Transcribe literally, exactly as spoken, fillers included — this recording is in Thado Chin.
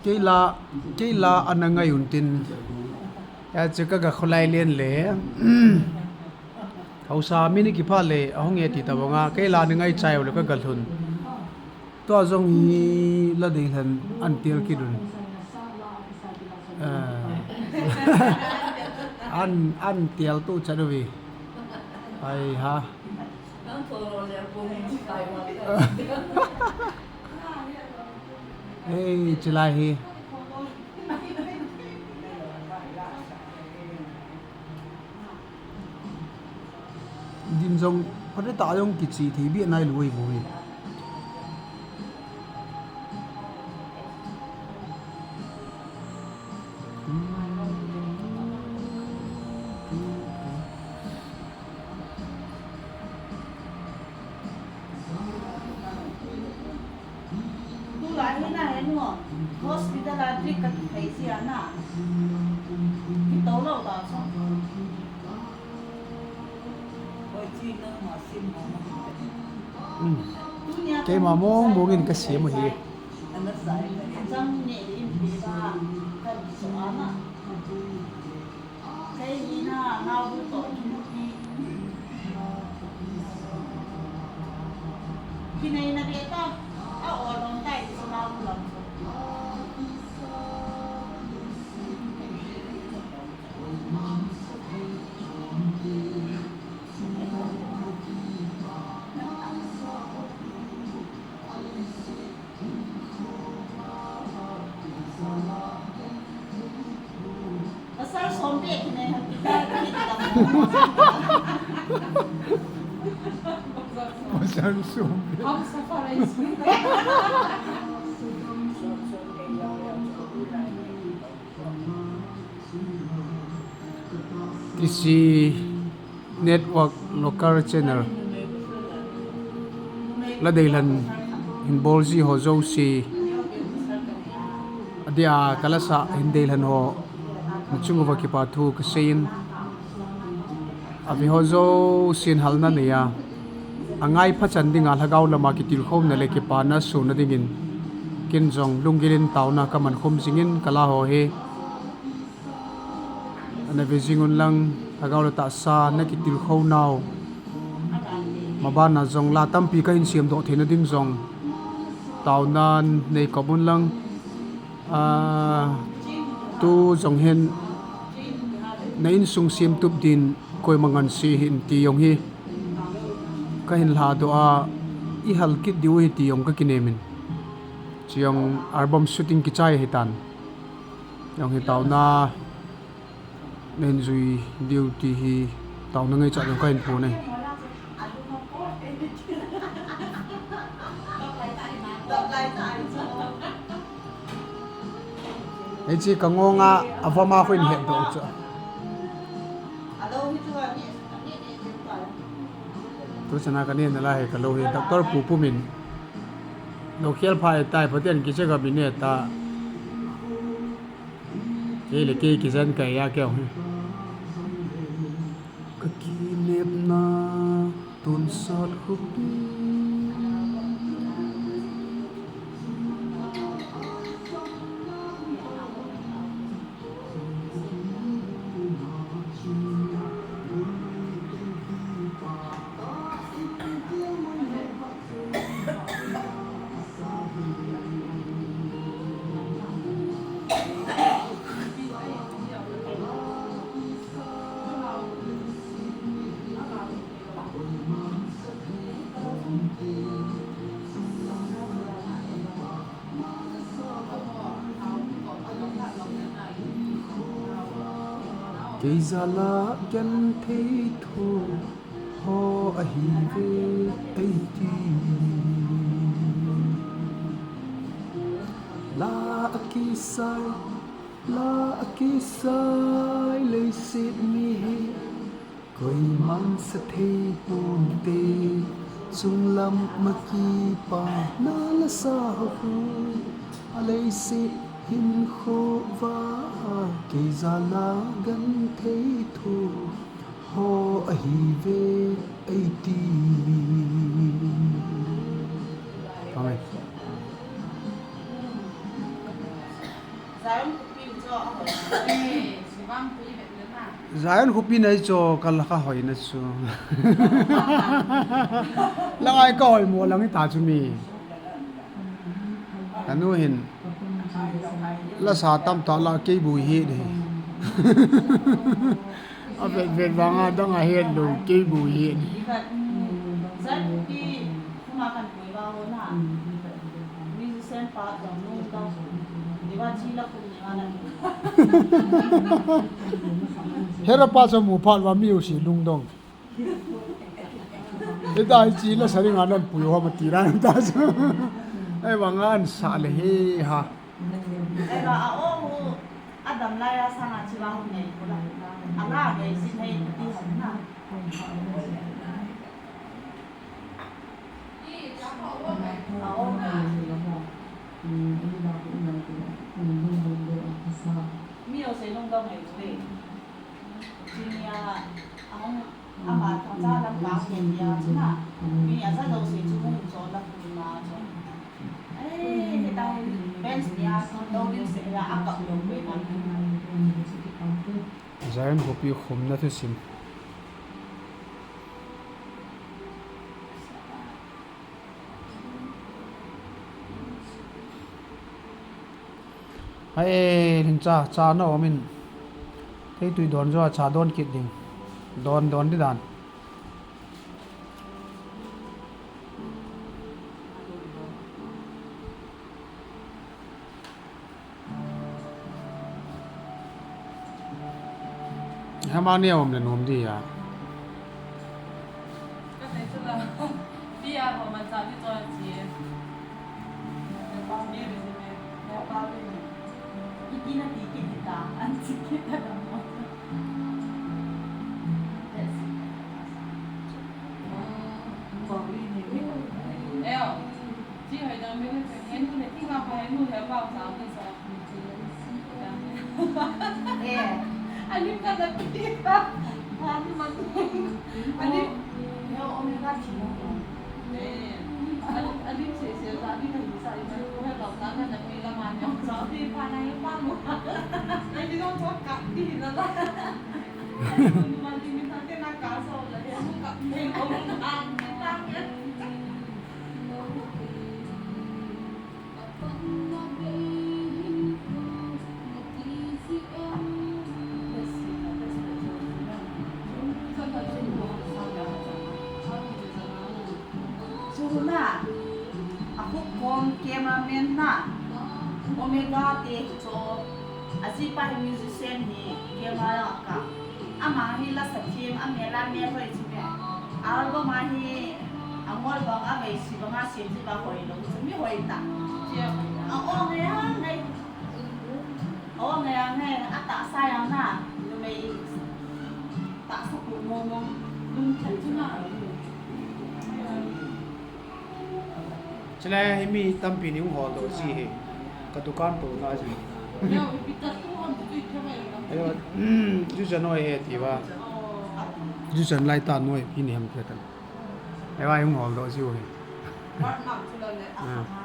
Keila, keila ana ngai un tin. Ya chu ka ga kholai len le. Hausa mi ni kipha le, ahung e ti ta banga, keila ni ngai chai u le ka ga lhun. Tua jong hi la dei lhan an tel kit un. Eh, an, an tel tu chat uvi. Ai ha. Hey, chilai hi. Din jong, phatah a jong kichi thei bia nai lui bou hi. Tulai hi na he nu, hospital a drip ka kithei sia na. Kito lou ta chu. Hoi chi nangma sim mo mo. Hmm. Tunia keima mong mong in ka sim u hi. Ana sai. Jang ne in pi ba ka so ana. Kei hi na, nau bu to ki mu ki. Kinei na be ta, a o lom tai, so nau bu lom so. Pasal sompi kine happy birthday. Pasal sompi. Hum suffer is T C Network Local Channel la dei lhan hin bol ji ho jouse, adia ka la sah hin dei lhan ho, na chung uva kipa thu ka sei in, a ve ho jousen halna nei a, a ngai pha chan dinga lhagao lama kitilkhouna le kipana suna dingin, ken jong lunggil in taona ka man khum jingin ka la ho hi. Ana ve jing un lang, lhagao le tahsa na kitilkhou nau. Mabana jong la tampi ka hin siam doh theina ding jong taona nei kop un lang. Ah, tu jong hin na insung siam tup din koima ngan si hin ti jong hi ka hin lha doh a, i hal kit diu hi ti jong ka kinem in. Chi jong album shooting kichai hi tan. Jong hi taona, na hin jui diu ti hi taona ngaichat jong ka hin pon e. Hiche ka ngong a, a vam a khu in het doh chu. Tu chana ka ne na la hi ka lou hi, Doctor Pu Pumin. Lou khel pha e tai, Pathen kicha ka min e ta. Kei le kei kijen kai a keu hi. Ka kinepna tonsot khopi. Kei jal a genthei tho ho ahi ve eiti. La a kisai, la a kisai leiset mi hi koiman sa thei ponte, chunglam a kipana la sa ho khu, a leiset hinkho va kei jal a genthei tho ho ahi ve eiti. Amen. Zion khopi nei chu ka la ka hoina chu. Langai ka hoi mo lang ita chu mi. Kanu hin. La sa tam ta la kei bui hi de. A vet vet vang a dang a het lo kei bui hi de. Musician pa jong nung tang. Diva chi la khum ni ma na. Hera pa sa mu phat va mi u si lung dong. Ita hi chi la sa ring a nan pui ho ma ti ran ta sa. Ai va ngan sa le he ha. Ai va a o hu a dam lai a sa na chi va hu nei ko la. A la nei si nei ti ha na. Mi o se nung dong hai chu le. Chi ni a, a hong, a ma thang cha lam ka ke ni a chu na. Mi a sa zo se chu hung zo la ku ma chu. Ai, he ta, bench ni a, do lim se ya, a kap lo ku ma. Zion khopi khumna thusim. Hai, hin cha, cha na om in. Kei tui don jo, cha don kit ding. Don, don di dan. Hama ni om le nom di ya. Ka thei chu la. Pi a ho man cha di to chi. Nepal ni ni. Nepal ni. Iti na ti ki ta. An chi ki ta da mo. Eo. Chi hoi dang mi le chen, henu le ti nga pa, henu le pa sa ni sa. Eh. Ani ka da pi ka. Ani man. Ani. Yo, omega chi. Eh. Ani, ani che che sa, ani ka sa, ani ko he ka ka na pi la ma ni sa. Ti pa na yo pa mo. Ani ko ko ka ti na la. Ani ko ma ni mi sa te na ka so la, he mo ka. He ko mo ka ti ta. Chuna, a khup khom cameraman na, Omega te cho, a jipa hi musician hi camera a ka. Ama hi lasa thim, a mel a mel hoi chu me. Album a hi, a ngol bang a vei si bang a sim ji ba hoi lo, chu mi hoi ta. A o ngai a ngai. O ngai a ngai, a tahsa a na, numei tahsa pu mo mo, lum chan chu na. Chule hi mi tampi ni hung hol doh ji hi. Ka dukan to na ji. Ayo, ju chan noi he ti va. Ju chan lai ta noi pi ni ham ke tan. Ayo, hung hol doh ji hi. Ah.